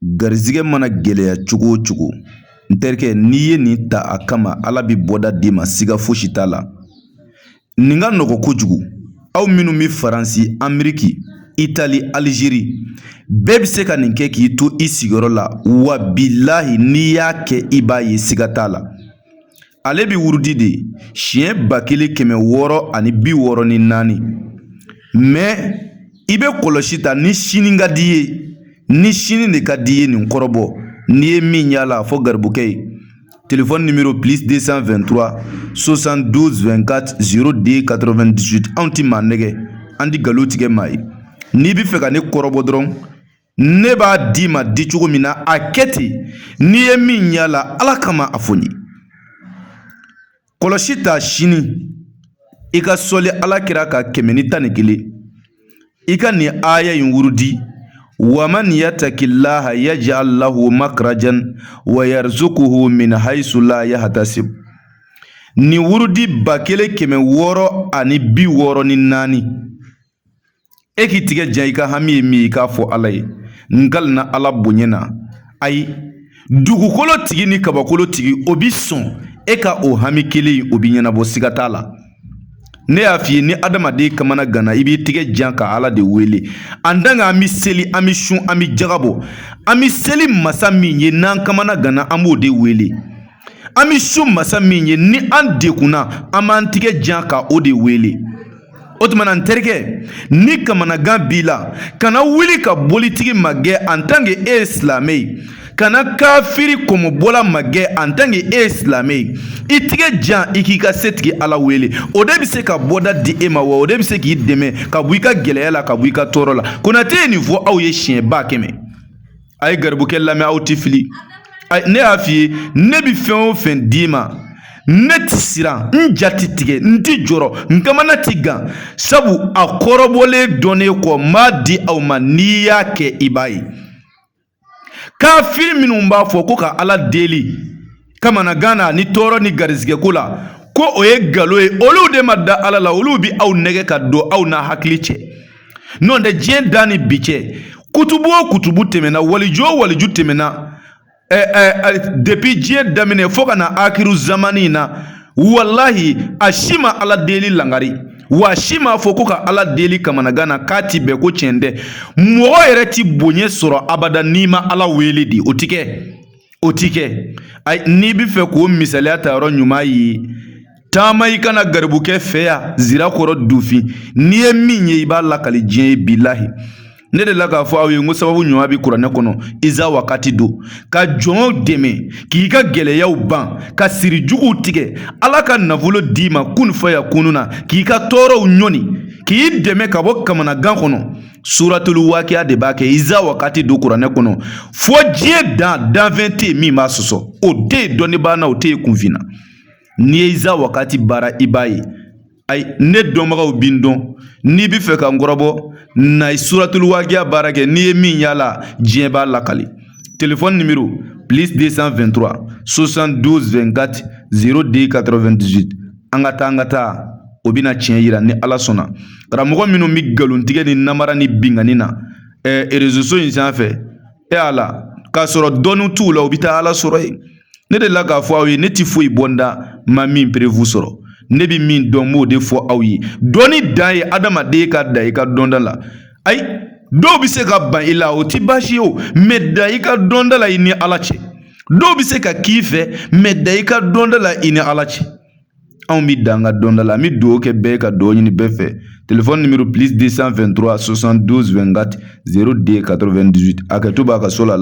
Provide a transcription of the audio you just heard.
Garizigɛ mana gɛlɛya cogo o cogo, n terikɛ, n'i ye nin ta a kama, Ala bɛ bɔda d'i ma, siga fosi t'a la. Nin ka nɔgɔ kojugu. Aw minnu bɛ Faransi, Ameriki, Itali, Alizeri, bɛɛ bɛ se ka nin kɛ k'i to i sigiyɔrɔ la. Wa bilahi, n'i y'a kɛ, i b'a ye, siga t'a la. Ale bɛ wurudi de siɲɛ 1664. Mais i bɛ kɔlɔsi ta ni sini ka di i ye, ni sini de ka di i ye, nin kɔrɔbɔ. N'i ye min y'a la, a fɔ garibukɛ ye. Téléphone numéro plus 223 72 24 02 98. Anw ti maa nɛgɛ, an ti nkalon tigɛ maa ye. N'i bɛ fɛ ka ne kɔrɔbɔ dɔrɔn, ne b'a d'i ma di cogo min na, a kɛ ten. N'i ye min y'a la, Ala kama, a fɔ n ye. Kɔlɔsi ta sini, i ka sɔli Ala kira kan 111, i ka nin aya in wurudi: waman yatakillaha yaj'al lahu makrajan wa yarzuquhu min haythu la yahtasib. Nin wurudi 1664, e k'i tigɛ jan, i ka hami ye min ye, i k'a fɔ Ala ye. N kalina Ala bonya na, ayi, dugukolo tigi ni kabakolo tigi, o bi sɔn e ka o hami kelen, o bi ɲɛnabɔ, siga t'a la. Ne y'a f'i ye, ni adamaden kamana ganna, i b'i tigɛ jan ka Ala de wele. En tant que an bɛ seli, an bɛ sun, an bɛ jaga bɔ, an bɛ seli masa min ye, n'an kamana ganna, an b'o de wele. An bɛ sun masa min ye, ni an degunna, an b'an tigɛ jan ka o de wele. O tuma na, n terikɛ, ni kamanagan b'i la, kana wuli ka bolitigi magɛn en tant que e ye silamɛ ye. Kana kafiri kɔmɔbɔla magɛn en tant que e ye silamɛ ye. I tigɛ jan, i k'i ka setigi Ala wele. O de bɛ se ka bɔda di e ma, wa o de bɛ se k'i dɛmɛ ka bɔ i ka gɛlɛya la, ka bɔ i ka tɔɔrɔ la. Konate ye nin fɔ aw ye siɲɛ 100 000. A ye garibukɛ lamɛn, aw tɛ fili. Ne y'a f'i ye, ne bɛ fɛn o fɛn d'i ma, ne ti siran, n ja ti tigɛ, n ti jɔrɔ, n kamana ti gan, sabu a kɔrɔbɔlen dɔnnen kɔ, n b'a di aw ma. N'i y'a kɛ, i b'a ye. Kafiri minnu b'a fɔ ko ka Ala deli kamanagan na ni tɔɔrɔ ni garizigɛko la, ko o ye nkalon ye, olu de ma da Ala la. Olu bɛ aw nɛgɛ ka don aw n'a hakili cɛ. N'o tɛ, diɲɛ dan ni bi cɛ, kutubu o kutubu tɛmɛna, waliju o waliju tɛmɛna, depuis diɲɛ daminɛ fo ka na akiru zamani in na, walahi, a si ma Ala deli langari, wa a si m'a fɔ ko ka Ala deli kamanagan na k'a ti bɛn, ko tiɲɛ tɛ. Mɔgɔ yɛrɛ ti bonya sɔrɔ abada n'i ma Ala wele de. O ti kɛ, o ti kɛ. Ayi, n'i bɛ fɛ k'o misaliya ta yɔrɔ ɲuman ye, taama i kana garibukɛ fɛ yan, Zirakɔrɔ Dufin. N'i ye min ye, i b'a lakali diɲɛ ye. Bilahi, ne de la k'a fɔ aw ye n ko sababu ɲuman bɛ kuranɛ kɔnɔ. Iza wakati don ka jɔnw dɛmɛ k'i ka gɛlɛyaw ban, ka siri juguw tigɛ, Ala ka nafolo d'i ma kun fa ya kunu na, k'i ka tɔɔrɔw ɲɔni, k'i dɛmɛ ka bɔ kamanagan kɔnɔ, suratulu wakiya de b'a kɛ. Iza wakati don kuranɛ kɔnɔ, fo diɲɛ dan danfɛn tɛ yen min b'a sɔsɔ. O tɛ yen dɔnnibaa na, o tɛ yen kunfin na. N'i ye iza wakati baara, i b'a ye. Ayi, ne dɔnbagaw bi n dɔn. N'i bɛ fɛ ka n kɔrɔbɔ, na ye suratulu wakiya baara kɛ. N'i ye min y'a la, diɲɛ b'a lakali. Téléphone numéro plus 223 72 24 02 98. An ka taa, an ka taa, o bɛna tiɲɛ yira ni Ala sɔnna. Karamɔgɔ minnu bɛ nkalontigɛ ni namara ni binkanni na réseau in sanfɛ, e ala, k'a sɔrɔ dɔnni t'u la, u bɛ taa Ala sɔrɔ yen. Ne de la k'a fɔ aw ye, ne ti foyi bɔ n da ma min preuve sɔrɔ. Ne bɛ min dɔn, n b'o de fɔ aw ye. Dɔnni dan ye adamaden ka da i ka dɔnda la. Ayi, dɔw bɛ se ka ban i la, o ti baasi ye o, mais da i ka dɔnda la i ni Ala cɛ. Dɔw bɛ se ka k'i fɛ, mais da i ka dɔnda la i ni Ala cɛ. Anw bɛ dan ka dɔnda la. An bɛ dugawu kɛ bɛɛ ye, ka dugawu ɲini bɛɛ fɛ. Téléphone numéro plus 223 72 24 02 98. A kɛ to b'a ka so la.